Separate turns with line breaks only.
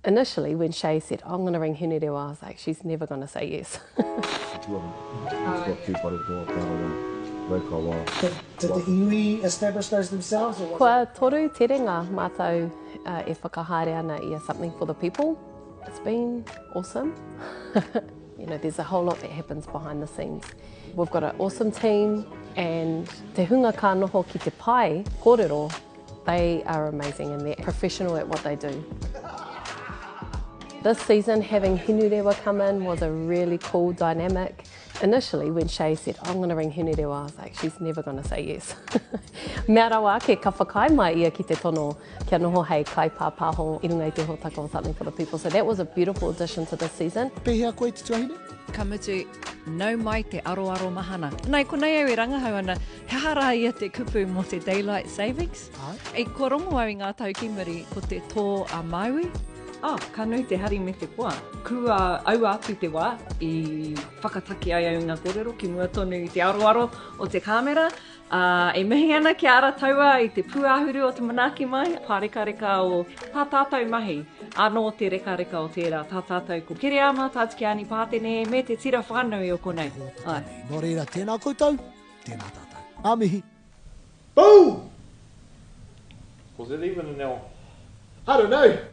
Initially, when Shay said, oh, I'm going to ring Hinerewa, I was like, she's never going to say yes.
Did the iwi establish those themselves? Or was
Kua toru terenga mātou uh, e whakahaere ana i a Something for the People. It's been awesome. you know, there's a whole lot that happens behind the scenes. We've got an awesome team and te hunga ka noho ki te pae kōrero, they are amazing and they're professional at what they do. This season, having Hinurewa come in was a really cool dynamic. Initially, when Shay said, oh, I'm going to ring Hinurewa, I was like, she's never going to say yes. Mea rawa ake, ka whakaae mai ia ki te tono kia noho hei kaipāpāho i runga i te hōtaka o Something for the People. So that was a beautiful addition to this season.
Pēhea koe te tuahine?
Ka mutu, nau mai te aroaro mahana. Nā, i konei au e rangahau ana, he aha rā ia te kupu mō te daylight savings? Āe. I kua rongo au i ngā tau ki muri, ko te tō a Māui. Oh, ka nui te hari me te koa. Kua aua atu te wā i whakataki ai au i ngā kōrero ki mua tonu i te aroaro o te kāmera, ā, e mihi ana ki a Arataua i te pūāhuru o te manaaki mai, pārekareka o tā tātou mahi, anō te rekareka o tērā, tā tātou ko Kereama, tā Tikiani Pātene me te tira whānui o konei.
Te hōtaka nei. Nō reira, tēnā koutou, tēnā tātou. Ngā mihi. Boom!
Was it even an L?
I don't know.